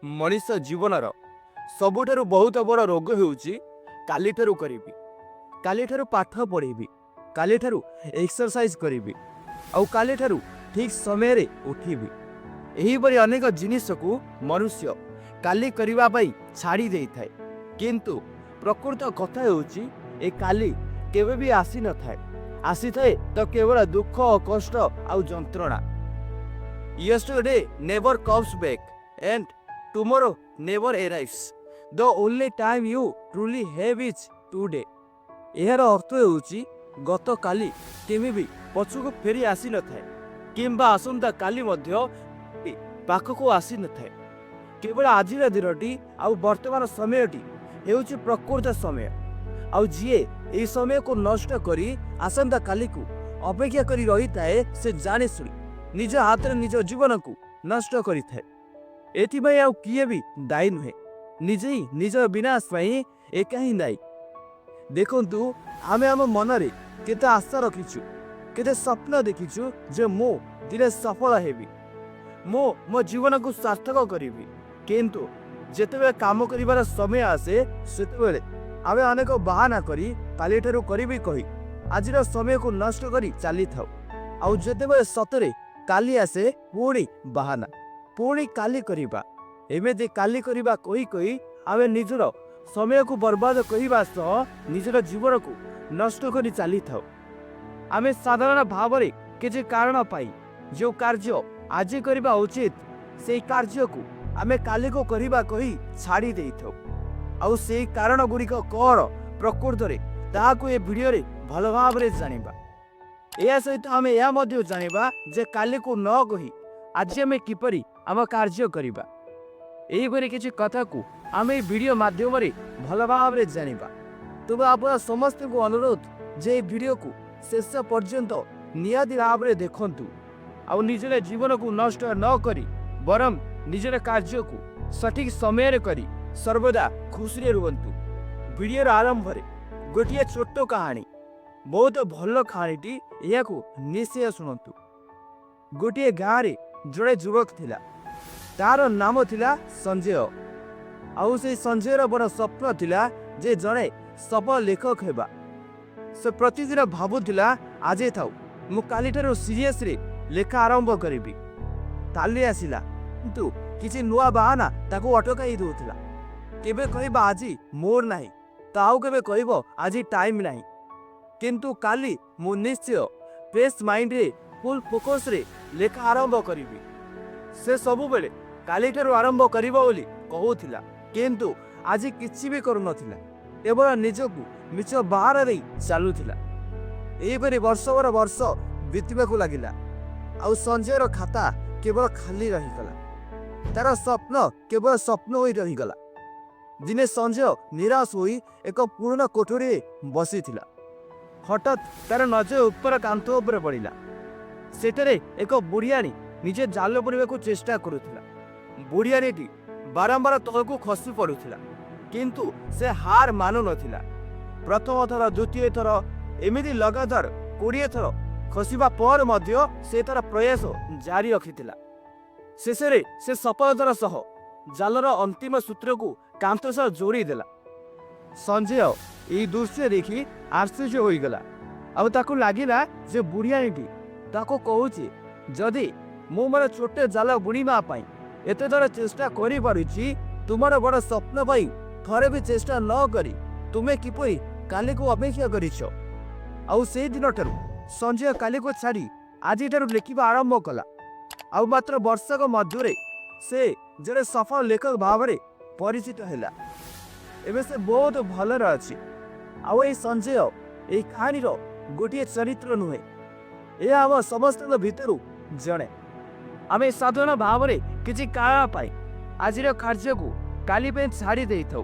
ମଣିଷ ଜୀବନର ସବୁଠାରୁ ବହୁତ ବଡ଼ ରୋଗ ହେଉଛି କାଲିଠାରୁ କରିବି, କାଲିଠାରୁ ପାଠ ପଢ଼ିବି, କାଲିଠାରୁ ଏକ୍ସରସାଇଜ କରିବି ଆଉ କାଲିଠାରୁ ଠିକ୍ ସମୟରେ ଉଠିବି। ଏହିପରି ଅନେକ ଜିନିଷକୁ ମନୁଷ୍ୟ କାଲି କରିବା ପାଇଁ ଛାଡ଼ି ଦେଇଥାଏ। କିନ୍ତୁ ପ୍ରକୃତ କଥା ହେଉଛି, ଏ କାଲି କେବେ ବି ଆସିନଥାଏ। ଆସିଥାଏ ତ କେବଳ ଦୁଃଖ, କଷ୍ଟ ଆଉ ଯନ୍ତ୍ରଣା। Yesterday never comes back and tomorrow never arrives. The only time you truly have is today. ଏହାର ଅର୍ଥ ହେଉଛି, ଗତକାଲି କେବେ ବି ପଛକୁ ଫେରି ଆସିନଥାଏ କିମ୍ବା ଆସନ୍ତା କାଲି ମଧ୍ୟ ପାଖକୁ ଆସିନଥାଏ। କେବଳ ଆଜିର ଦିନଟି ଆଉ ବର୍ତ୍ତମାନ ସମୟଟି ହେଉଛି ପ୍ରକୃତ ସମୟ। ଆଉ ଯିଏ ଏହି ସମୟକୁ ନଷ୍ଟ କରି ଆସନ୍ତା କାଲିକୁ ଅପେକ୍ଷା କରି ରହିଥାଏ, ସେ ଜାଣିଶୁଣି ନିଜ ହାତରେ ନିଜ ଜୀବନକୁ ନଷ୍ଟ କରିଥାଏ। ଏଥିପାଇଁ ଆଉ କିଏ ବି ଦାୟୀ ନୁହେଁ, ନିଜେ ହିଁ ନିଜ ବିନାଶ ପାଇଁ ଏକା ହିଁ ଦାୟୀ। ଦେଖନ୍ତୁ, ଆମେ ଆମ ମନରେ କେତେ ଆଶା ରଖିଛୁ, କେତେ ସ୍ୱପ୍ନ ଦେଖିଛୁ ଯେ ମୁଁ ଦିନେ ସଫଳ ହେବି, ମୁଁ ମୋ ଜୀବନକୁ ସାର୍ଥକ କରିବି। କିନ୍ତୁ ଯେତେବେଳେ କାମ କରିବାର ସମୟ ଆସେ, ସେତେବେଳେ ଆମେ ଅନେକ ବାହାନା କରି କାଲିଠାରୁ କରିବି କହି ଆଜିର ସମୟକୁ ନଷ୍ଟ କରି ଚାଲିଥାଉ। ଆଉ ଯେତେବେଳେ ସତରେ କାଲି ଆସେ, ପୁଣି ବାହାନା, ପୁଣି କାଲି କରିବା। ଏମିତି କାଲି କରିବା କହି କହି ଆମେ ନିଜର ସମୟକୁ ବର୍ବାଦ କରିବା ସହ ନିଜର ଜୀବନକୁ ନଷ୍ଟ କରି ଚାଲିଥାଉ। ଆମେ ସାଧାରଣ ଭାବରେ କିଛି କାରଣ ପାଇଁ ଯେଉଁ କାର୍ଯ୍ୟ ଆଜି କରିବା ଉଚିତ, ସେଇ କାର୍ଯ୍ୟକୁ ଆମେ କାଲିକୁ କରିବା କହି ଛାଡ଼ି ଦେଇଥାଉ। ଆଉ ସେଇ କାରଣ ଗୁଡ଼ିକ କ'ଣ ପ୍ରକୃତରେ, ତାହାକୁ ଏ ଭିଡ଼ିଓରେ ଭଲ ଭାବରେ ଜାଣିବା। ଏହା ସହିତ ଆମେ ଏହା ମଧ୍ୟ ଜାଣିବା ଯେ କାଲିକୁ ନ କହି ଆଜି ଆମେ କିପରି ଆମ କାର୍ଯ୍ୟ କରିବା। ଏହିପରି କିଛି କଥାକୁ ଆମେ ଏହି ଭିଡ଼ିଓ ମାଧ୍ୟମରେ ଭଲ ଭାବରେ ଜାଣିବା। ତେବେ ଆପଣ ସମସ୍ତଙ୍କୁ ଅନୁରୋଧ ଯେ ଏହି ଭିଡ଼ିଓକୁ ଶେଷ ପର୍ଯ୍ୟନ୍ତ ନିହାତି ଭାବରେ ଦେଖନ୍ତୁ ଆଉ ନିଜର ଜୀବନକୁ ନଷ୍ଟ ନ କରି ବରଂ ନିଜର କାର୍ଯ୍ୟକୁ ସଠିକ୍ ସମୟରେ କରି ସର୍ବଦା ଖୁସିରେ ରୁହନ୍ତୁ। ଭିଡ଼ିଓର ଆରମ୍ଭରେ ଗୋଟିଏ ଛୋଟ କାହାଣୀ, ବହୁତ ଭଲ କାହାଣୀଟି, ଏହାକୁ ନିଶ୍ଚୟ ଶୁଣନ୍ତୁ। ଗୋଟିଏ ଗାଁରେ ଜଣେ ଯୁବକ ଥିଲା। ତାର ନାମ ଥିଲା ସଞ୍ଜୟ। ଆଉ ସେଇ ସଞ୍ଜୟର ବଡ଼ ସ୍ୱପ୍ନ ଥିଲା ଯେ ଜଣେ ସଫଳ ଲେଖକ ହେବା। ସେ ପ୍ରତିଦିନ ଭାବୁଥିଲା, ଆଜି ଥାଉ, ମୁଁ କାଲିଠାରୁ ସିରିୟସଲି ଲେଖା ଆରମ୍ଭ କରିବି। କାଲି ଆସିଲା, କିନ୍ତୁ କିଛି ନୂଆ ବାହାନା ତାକୁ ଅଟକାଇ ଦେଉଥିଲା। କେବେ କହିବ ଆଜି ମୁଡ୍ ନାହିଁ, ତ ଆଉ କେବେ କହିବ ଆଜି ଟାଇମ୍ ନାହିଁ, କିନ୍ତୁ କାଲି ମୁଁ ନିଶ୍ଚୟ ଫ୍ରେଶ୍ ମାଇଣ୍ଡରେ, ଫୁଲ୍ ଫୋକସ୍ରେ ଲେଖା ଆରମ୍ଭ କରିବି। ସେ ସବୁବେଳେ କାଲିଠାରୁ ଆରମ୍ଭ କରିବ ବୋଲି କହୁଥିଲା, କିନ୍ତୁ ଆଜି କିଛି ବି କରୁନଥିଲା। କେବଳ ନିଜକୁ ମିଛ ବାହାନା ଦେଇ ଚାଲୁଥିଲା। ଏହିପରି ବର୍ଷ ପରେ ବର୍ଷ ବିତିବାକୁ ଲାଗିଲା ଆଉ ସଞ୍ଜୟର ଖାତା କେବଳ ଖାଲି ରହିଗଲା। ତାର ସ୍ୱପ୍ନ କେବଳ ସ୍ୱପ୍ନ ହୋଇ ରହିଗଲା। ଦିନେ ସଞ୍ଜୟ ନିରାଶ ହୋଇ ଏକ ପୁରୁଣା କୋଠରୀରେ ବସିଥିଲା। ହଠାତ୍ ତାର ନଜର ଉପର କାନ୍ଥ ଉପରେ ପଡ଼ିଲା। ସେଠାରେ ଏକ ବୁଢ଼ିଆଣୀ ନିଜେ ଜାଲ ବୁଣିବାକୁ ଚେଷ୍ଟା କରୁଥିଲା। ବୁଢ଼ିଆଣୀଟି ବାରମ୍ବାର ତଳକୁ ଖସି ପଡୁଥିଲା, କିନ୍ତୁ ସେ ହାର ମାନୁନଥିଲା। ପ୍ରଥମ ଥର, ଦ୍ୱିତୀୟ ଥର, ଏମିତି ଲଗାତାର 20 ଥର ଖସିବା ପରେ ମଧ୍ୟ ସେ ତାର ପ୍ରୟାସ ଜାରି ରଖିଥିଲା। ଶେଷରେ ସେ ସଫଳତାର ସହ ଜାଲର ଅନ୍ତିମ ସୂତ୍ରକୁ କାନ୍ଥ ସହ ଯୋଡ଼ି ଦେଲା। ସଞ୍ଜୟ ଏହି ଦୃଶ୍ୟ ଦେଖି ଆଶ୍ଚର୍ଯ୍ୟ ହୋଇଗଲା ଆଉ ତାକୁ ଲାଗିଲା ଯେ ବୁଢ଼ିଆଣୀଟି ତାକୁ କହୁଛି, ଯଦି ମୁଁ ମୋର ଛୋଟ ଜାଲ ବୁଣିବା ପାଇଁ ଏତେ ଥର ଚେଷ୍ଟା କରିପାରୁଛି, ତୁମର ବଡ଼ ସ୍ୱପ୍ନ ପାଇଁ ଥରେ ବି ଚେଷ୍ଟା ନ କରି ତୁମେ କିପରି କାଲିକୁ ଅପେକ୍ଷା କରିଛ? ଆଉ ସେଇ ଦିନଠାରୁ ସଞ୍ଜୟ କାଲିକୁ ଛାଡ଼ି ଆଜିଠାରୁ ଲେଖିବା ଆରମ୍ଭ କଲା। ଆଉ ମାତ୍ର ବର୍ଷକ ମଧ୍ୟରେ ସେ ଜଣେ ସଫଳ ଲେଖକ ଭାବରେ ପରିଚିତ ହେଲା। ଏବେ ସେ ବହୁତ ଭଲରେ ଅଛି। ଆଉ ଏଇ ସଞ୍ଜୟ ଏଇ କାହାଣୀର ଗୋଟିଏ ଚରିତ୍ର ନୁହେଁ, ଏହା ଆମ ସମସ୍ତଙ୍କ ଭିତରୁ ଜଣେ। ଆମେ ସାଧାରଣ ଭାବରେ କିଛି କାରଣ ପାଇଁ ଆଜିର କାର୍ଯ୍ୟକୁ କାଲି ପାଇଁ ଛାଡ଼ି ଦେଇଥାଉ।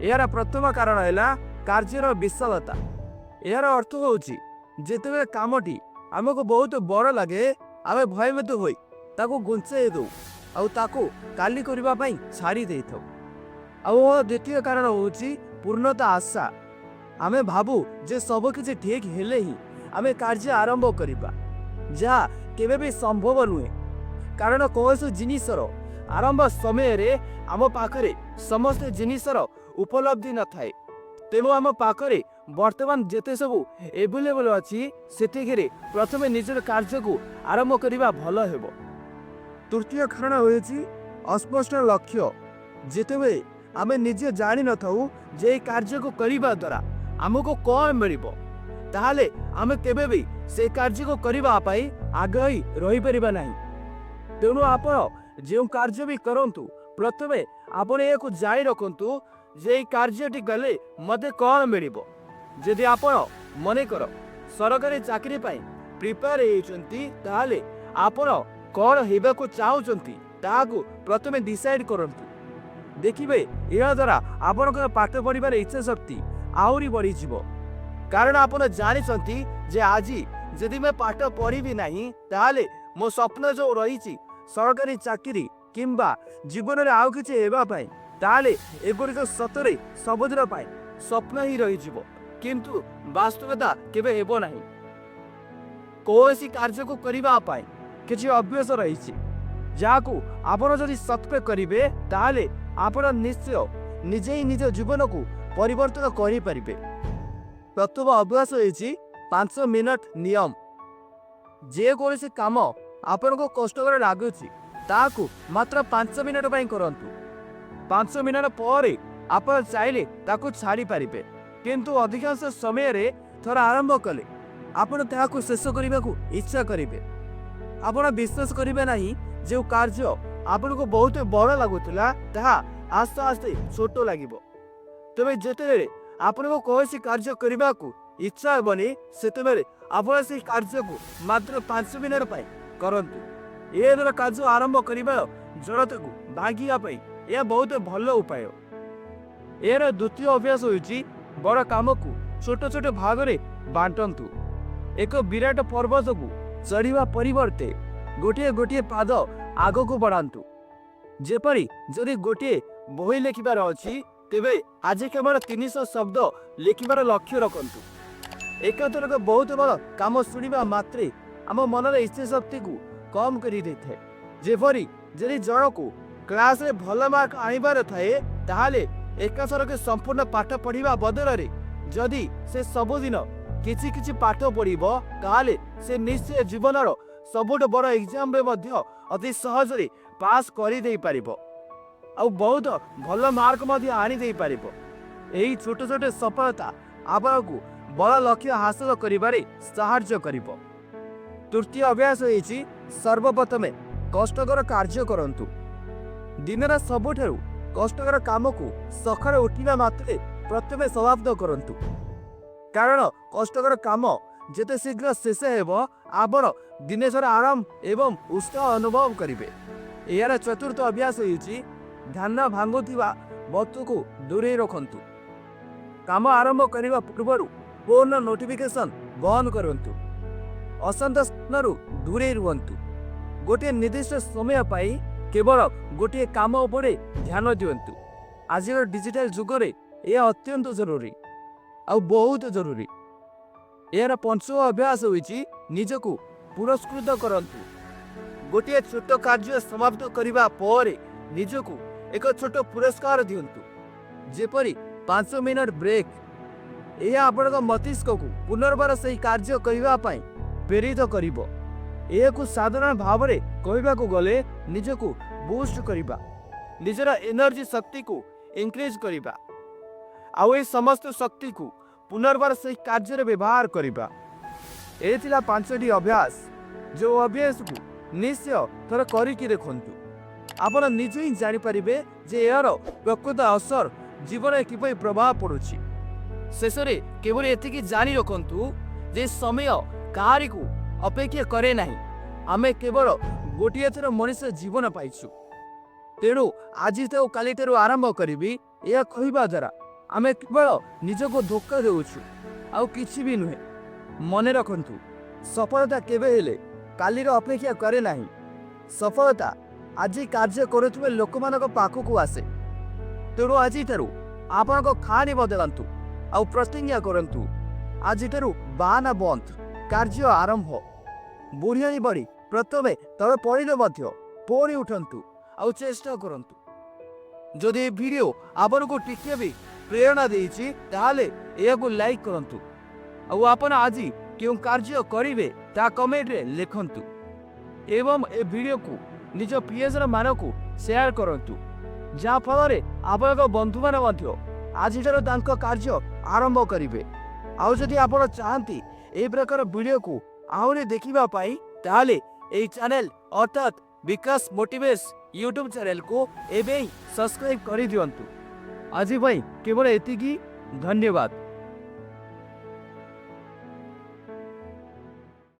ଏହାର ପ୍ରଥମ କାରଣ ହେଲା କାର୍ଯ୍ୟର ବିଶାଳତା। ଏହାର ଅର୍ଥ ହେଉଛି, ଯେତେବେଳେ କାମଟି ଆମକୁ ବହୁତ ବଡ଼ ଲାଗେ, ଆମେ ଭୟଭୀତ ହୋଇ ତାକୁ ଘୁଞ୍ଚେଇ ଦେଉ ଆଉ ତାକୁ କାଲି କରିବା ପାଇଁ ଛାଡ଼ି ଦେଇଥାଉ। ଆଉ ଦ୍ୱିତୀୟ କାରଣ ହେଉଛି ପୂର୍ଣ୍ଣତା ଆଶା। ଆମେ ଭାବୁ ଯେ ସବୁକିଛି ଠିକ୍ ହେଲେ ହିଁ ଆମେ କାର୍ଯ୍ୟ ଆରମ୍ଭ କରିବା, ଯାହା କେବେ ବି ସମ୍ଭବ ନୁହେଁ। କାରଣ କୌଣସି ଜିନିଷର ଆରମ୍ଭ ସମୟରେ ଆମ ପାଖରେ ସମସ୍ତ ଜିନିଷର ଉପଲବ୍ଧି ନଥାଏ। ତେଣୁ ଆମ ପାଖରେ ବର୍ତ୍ତମାନ ଯେତେ ସବୁ ଏଭେଲେବଲ୍ ଅଛି, ସେତିକିରେ ପ୍ରଥମେ ନିଜର କାର୍ଯ୍ୟକୁ ଆରମ୍ଭ କରିବା ଭଲ ହେବ। ତୃତୀୟ କାରଣ ହେଉଛି ଅସ୍ପଷ୍ଟ ଲକ୍ଷ୍ୟ। ଯେତେବେଳେ ଆମେ ନିଜେ ଜାଣିନଥାଉ ଯେ ଏହି କାର୍ଯ୍ୟକୁ କରିବା ଦ୍ୱାରା ଆମକୁ କ'ଣ ମିଳିବ, ତାହେଲେ ଆମେ କେବେ ବି ସେ କାର୍ଯ୍ୟକୁ କରିବା ପାଇଁ ଆଗ୍ରହୀ ରହିପାରିବା ନାହିଁ। ତେଣୁ ଆପଣ ଯେଉଁ କାର୍ଯ୍ୟ ବି କରନ୍ତୁ, ପ୍ରଥମେ ଆପଣ ଏହାକୁ ଜାଣି ରଖନ୍ତୁ ଯେ ଏହି କାର୍ଯ୍ୟଟି କଲେ ମୋତେ କ'ଣ ମିଳିବ। ଯଦି ଆପଣ ମନେକର ସରକାରୀ ଚାକିରି ପାଇଁ ପ୍ରିପେୟାର ହେଉଛନ୍ତି, ତାହେଲେ ଆପଣ କ'ଣ ହେବାକୁ ଚାହୁଁଛନ୍ତି, ତାହାକୁ ପ୍ରଥମେ ଡିସାଇଡ୍ କରନ୍ତୁ। ଦେଖିବେ, ଏହାଦ୍ୱାରା ଆପଣଙ୍କର ପାଠ ପଢ଼ିବାର ଇଚ୍ଛା ଶକ୍ତି ଆହୁରି ବଢ଼ିଯିବ। କାରଣ ଆପଣ ଜାଣିଛନ୍ତି ଯେ ଆଜି ଯଦି ମୁଁ ପାଠ ପଢ଼ିବି ନାହିଁ, ତାହେଲେ ମୋ ସ୍ୱପ୍ନ ଯେଉଁ ରହିଛି ସରକାରୀ ଚାକିରି କିମ୍ବା ଜୀବନରେ ଆଉ କିଛି ହେବା ପାଇଁ, ତାହେଲେ ଏଗୁଡ଼ିକ ସତରେ ସବୁଦିନ ପାଇଁ ସ୍ୱପ୍ନ ହିଁ ରହିଯିବ, କିନ୍ତୁ ବାସ୍ତବତା କେବେ ହେବ ନାହିଁ। କୌଣସି କାର୍ଯ୍ୟକୁ କରିବା ପାଇଁ କିଛି ଅଭ୍ୟାସ ରହିଛି, ଯାହାକୁ ଆପଣ ଯଦି ସତତ କରିବେ, ତାହେଲେ ଆପଣ ନିଶ୍ଚୟ ନିଜେ ହିଁ ନିଜ ଜୀବନକୁ ପରିବର୍ତ୍ତନ କରିପାରିବେ। ପ୍ରଥମ ଅଭ୍ୟାସ ହେଉଛି 5 ମିନିଟ୍ ନିୟମ। ଯେକୌଣସି କାମ ଆପଣଙ୍କୁ କଷ୍ଟକର ଲାଗୁଛି, ତାହାକୁ ମାତ୍ର 5 ମିନିଟ୍ ପାଇଁ କରନ୍ତୁ। 5 ମିନିଟ୍ ପରେ ଆପଣ ଚାହିଁଲେ ତାକୁ ଛାଡ଼ିପାରିବେ, କିନ୍ତୁ ଅଧିକାଂଶ ସମୟରେ ଥରେ ଆରମ୍ଭ କଲେ ଆପଣ ତାହାକୁ ଶେଷ କରିବାକୁ ଇଚ୍ଛା କରିବେ। ଆପଣ ବିଶ୍ୱାସ କରିବେ ନାହିଁ, ଯେଉଁ କାର୍ଯ୍ୟ ଆପଣଙ୍କୁ ବହୁତ ବଡ଼ ଲାଗୁଥିଲା, ତାହା ଆସ୍ତେ ଆସ୍ତେ ଛୋଟ ଲାଗିବ। ତେବେ ଯେତେବେଳେ ଆପଣଙ୍କୁ କୌଣସି କାର୍ଯ୍ୟ କରିବାକୁ ଇଚ୍ଛା ହେବନି, ସେତେବେଳେ ଆପଣ ସେହି କାର୍ଯ୍ୟକୁ ମାତ୍ର 5 ମିନିଟ୍ ପାଇଁ କରନ୍ତୁ। ଏହାଦ୍ୱାରା କାର୍ଯ୍ୟ ଆରମ୍ଭ କରିବାର ଜଡ଼ତାକୁ ଭାଙ୍ଗିବା ପାଇଁ ଏହା ବହୁତ ଭଲ ଉପାୟ। ଏହାର ଦ୍ୱିତୀୟ ଅଭ୍ୟାସ ହେଉଛି ବଡ଼ କାମକୁ ଛୋଟ ଛୋଟ ଭାଗରେ ବାଣ୍ଟନ୍ତୁ। ଏକ ବିରାଟ ପର୍ବତକୁ ଚଢ଼ିବା ପରିବର୍ତ୍ତେ ଗୋଟିଏ ଗୋଟିଏ ପାଦ ଆଗକୁ ବଢ଼ାନ୍ତୁ। ଯେପରି ଯଦି ଗୋଟିଏ ବହି ଲେଖିବାର ଅଛି, ତେବେ ଆଜି କେବଳ 300 ଶବ୍ଦ ଲେଖିବାର ଲକ୍ଷ୍ୟ ରଖନ୍ତୁ। ଏକାଥରକ ବହୁତ ବଡ଼ କାମ ଶୁଣିବା ମାତ୍ରେ ଆମ ମନର ଇଚ୍ଛା ଶକ୍ତିକୁ କମ୍ କରିଦେଇଥାଏ। ଯେପରି ଯଦି ଜଣକୁ କ୍ଲାସରେ ଭଲ ମାର୍କ ଆଣିବାର ଥାଏ, ତାହେଲେ ଏକାଥରକେ ସମ୍ପୂର୍ଣ୍ଣ ପାଠ ପଢ଼ିବା ବଦଳରେ ଯଦି ସେ ସବୁଦିନ କିଛି କିଛି ପାଠ ପଢ଼ିବ, ତାହେଲେ ସେ ନିଶ୍ଚୟ ଜୀବନର ସବୁଠୁ ବଡ଼ ଏକ୍ଜାମରେ ମଧ୍ୟ ଅତି ସହଜରେ ପାସ୍ କରିଦେଇପାରିବ ଆଉ ବହୁତ ଭଲ ମାର୍କ ମଧ୍ୟ ଆଣି ଦେଇପାରିବ। ଏହି ଛୋଟ ଛୋଟ ସଫଳତା ଆପଣଙ୍କୁ ବଡ଼ ଲକ୍ଷ୍ୟ ହାସଲ କରିବାରେ ସାହାଯ୍ୟ କରିବ। ତୃତୀୟ ଅଭ୍ୟାସ ହେଉଛି ସର୍ବପ୍ରଥମେ କଷ୍ଟକର କାର୍ଯ୍ୟ କରନ୍ତୁ। ଦିନର ସବୁଠାରୁ କଷ୍ଟକର କାମକୁ ସକାଳେ ଉଠିବା ମାତ୍ରେ ପ୍ରଥମେ ସମାପ୍ତ କରନ୍ତୁ। କାରଣ କଷ୍ଟକର କାମ ଯେତେ ଶୀଘ୍ର ଶେଷ ହେବ, ଆପଣ ଦିନସାରା ଆରାମ ଏବଂ ଉତ୍ସାହ ଅନୁଭବ କରିବେ। ଏହାର ଚତୁର୍ଥ ଅଭ୍ୟାସ ହେଉଛି ଧ୍ୟାନ ଭାଙ୍ଗୁଥିବା ବସ୍ତୁକୁ ଦୂରେଇ ରଖନ୍ତୁ। କାମ ଆରମ୍ଭ କରିବା ପୂର୍ବରୁ ଫୋନ୍ର ନୋଟିଫିକେସନ୍ ବନ୍ଦ କରନ୍ତୁ। ଅଶାନ୍ତ ସ୍ଥାନରୁ ଦୂରେଇ ରୁହନ୍ତୁ। ଗୋଟିଏ ନିର୍ଦ୍ଦିଷ୍ଟ ସମୟ ପାଇଁ କେବଳ ଗୋଟିଏ କାମ ଉପରେ ଧ୍ୟାନ ଦିଅନ୍ତୁ। ଆଜିର ଡିଜିଟାଲ ଯୁଗରେ ଏହା ଅତ୍ୟନ୍ତ ଜରୁରୀ ଆଉ ବହୁତ ଜରୁରୀ। ଏହାର ପଞ୍ଚମ ଅଭ୍ୟାସ ହେଉଛି ନିଜକୁ ପୁରସ୍କୃତ କରନ୍ତୁ। ଗୋଟିଏ ଛୋଟ କାର୍ଯ୍ୟ ସମାପ୍ତ କରିବା ପରେ ନିଜକୁ ଏକ ଛୋଟ ପୁରସ୍କାର ଦିଅନ୍ତୁ, ଯେପରି 5 ମିନିଟ୍ ବ୍ରେକ୍। ଏହା ଆପଣଙ୍କ ମସ୍ତିଷ୍କକୁ ପୁନର୍ବାର ସେହି କାର୍ଯ୍ୟ କରିବା ପାଇଁ ପ୍ରେରିତ କରିବ। ଏହାକୁ ସାଧାରଣ ଭାବରେ କହିବାକୁ ଗଲେ ନିଜକୁ ବୁଷ୍ଟ କରିବା, ନିଜର ଏନର୍ଜି ଶକ୍ତିକୁ ଇନକ୍ରିଜ୍ କରିବା ଆଉ ଏ ସମସ୍ତ ଶକ୍ତିକୁ ପୁନର୍ବାର ସେହି କାର୍ଯ୍ୟରେ ବ୍ୟବହାର କରିବା। ଏ ଥିଲା ପାଞ୍ଚଟି ଅଭ୍ୟାସ, ଯେଉଁ ଅଭ୍ୟାସକୁ ନିଶ୍ଚୟ ଥରେ କରିକି ଦେଖନ୍ତୁ। ଆପଣ ନିଜେ ହିଁ ଜାଣିପାରିବେ ଯେ ଏହାର ପ୍ରକୃତ ଅସର ଜୀବନରେ କିପରି ପ୍ରଭାବ ପଡ଼ୁଛି। ଶେଷରେ କେବଳ ଏତିକି ଜାଣି ରଖନ୍ତୁ ଯେ ସମୟ କାହାରିକୁ ଅପେକ୍ଷା କରେ ନାହିଁ। ଆମେ କେବଳ ଗୋଟିଏ ଥର ମଣିଷ ଜୀବନ ପାଇଛୁ। ତେଣୁ ଆଜି ତ କାଲିଠାରୁ ଆରମ୍ଭ କରିବି, ଏହା କହିବା ଦ୍ୱାରା ଆମେ କେବଳ ନିଜକୁ ଧୋକା ଦେଉଛୁ, ଆଉ କିଛି ବି ନୁହେଁ। ମନେ ରଖନ୍ତୁ, ସଫଳତା କେବେ ହେଲେ କାଲିର ଅପେକ୍ଷା କରେ ନାହିଁ। ସଫଳତା ଆଜି କାର୍ଯ୍ୟ କରୁଥିବା ଲୋକମାନଙ୍କ ପାଖକୁ ଆସେ। ତେଣୁ ଆଜିଠାରୁ ଆପଣଙ୍କ କାହାଣୀ ବଦଳାନ୍ତୁ ଆଉ ପ୍ରତିଜ୍ଞା କରନ୍ତୁ, ଆଜିଠାରୁ ବାହାନା ବନ୍ଦ, କାର୍ଯ୍ୟ ଆରମ୍ଭ। ବୁଢ଼ିଆଣୀ ପରି ପ୍ରଥମେ ତଳେ ପଡ଼ିଲେ ମଧ୍ୟ ପୁଣି ଉଠନ୍ତୁ। ଆଉ ଚେଷ୍ଟା କରନ୍ତୁ। ଯଦି ଏ ଭିଡ଼ିଓ ଆପଣଙ୍କୁ ଟିକେ ବି ପ୍ରେରଣା ଦେଇଛି, ତାହେଲେ ଏହାକୁ ଲାଇକ୍ କରନ୍ତୁ ଆଉ ଆପଣ ଆଜି କେଉଁ କାର୍ଯ୍ୟ କରିବେ, ତାହା କମେଣ୍ଟରେ ଲେଖନ୍ତୁ ଏବଂ ଏ ଭିଡ଼ିଓକୁ ନିଜ ପ୍ରିୟଜନମାନଙ୍କୁ ସେୟାର କରନ୍ତୁ, ଯାହାଫଳରେ ଆପଣଙ୍କ ବନ୍ଧୁମାନେ ମଧ୍ୟ ଆଜିଠାରୁ ତାଙ୍କ କାର୍ଯ୍ୟ ଆରମ୍ଭ କରିବେ। ଆଉ ଯଦି ଆପଣ ଚାହାନ୍ତି ଏହି ପ୍ରକାର ଭିଡ଼ିଓକୁ ଆହୁରି ଦେଖିବା ପାଇଁ, ତାହେଲେ ଏହି ଚ୍ୟାନେଲ ଅର୍ଥାତ୍ ବିକାଶ ମୋଟିଭେସ୍ ୟୁଟ୍ୟୁବ୍ ଚ୍ୟାନେଲକୁ ଏବେ ହିଁ ସବସ୍କ୍ରାଇବ୍ କରିଦିଅନ୍ତୁ। ଆଜି ପାଇଁ କେବଳ ଏତିକି। ଧନ୍ୟବାଦ।